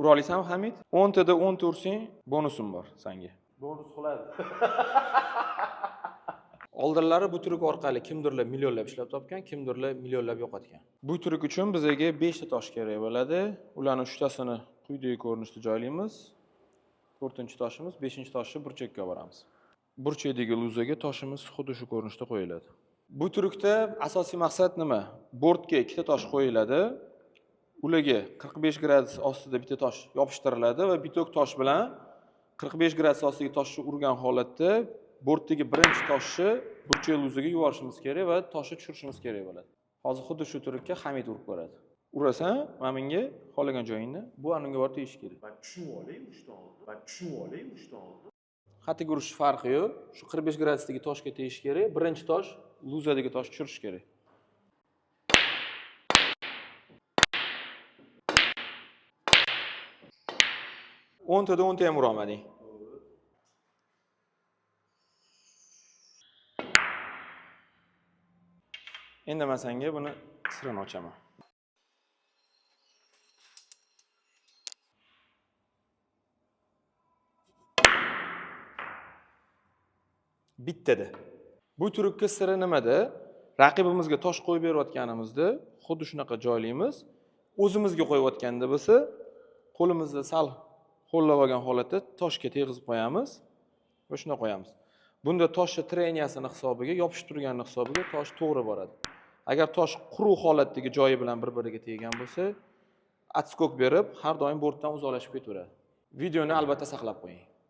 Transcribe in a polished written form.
Ura olasanmi, Hamid? 10 tada 10 ta ursang, bonusim bor sanga. Bonus qiladi. Oldinlari bu truk orqali kimdirlar millionlab ishlab topgan, kimdirlar millionlab yo'qotgan. Bu truk uchun bizga 5 ta tosh kerak bo'ladi. Ularning 3 tasini quyidagi ko'rinishda joylaymiz. 4-toshimiz, 5-toshni burchakka boramiz. Burchakdagi luzaga toshimiz xuddi shu ko'rinishda qo'yiladi. Bu trukda asosiy maqsad nima? Bortga ikkita tosh qo'yiladi. Ularga 45 gradus ostida bitta tosh yopishtiriladi va bitok tosh bilan 45 gradus ostidagi toshni urgan holatda bortdagi birinchi toshni burchak luzaga yuborishimiz kerak va toshni tushirishimiz kerak bo'ladi. Hozir xuddi shu trukka Hamid urib ko'radi. Urasan, mana bunga xohlagan joyingni, bu anunga borib tegishi kerak. Man tushunib olay urushdan oldin. Man tushunib olay urushdan oldin. Xatiga urish farqi yo'q. Shu 45 gradusdagi toshga tegishi kerak. Birinchi tosh luzadagi toshni tushirish kerak. O'ntada o'nta ham urolmading. Endi man senga buni sirini ochaman. Bittada. Bu trukka siri nimada? Raqibimizga tosh qo'yib berayotganimizda xuddi shunaqa joylaymiz. O'zimizga qo'yayotganda bo'lsa, qo'limizni sal ho'llab olgan holatda toshga tegizib qo'yamiz va shunday qo'yamiz. Bunda toshni treniyasini hisobiga, yopishib turganini hisobiga tosh to'g'ri boradi. Agar tosh quruq holatdagi joyi bilan bir-biriga tegan bo'lsa, отскок berib, har doim bortdan uzoqlashib ketaveradi. Videoni albatta saqlab qo'ying.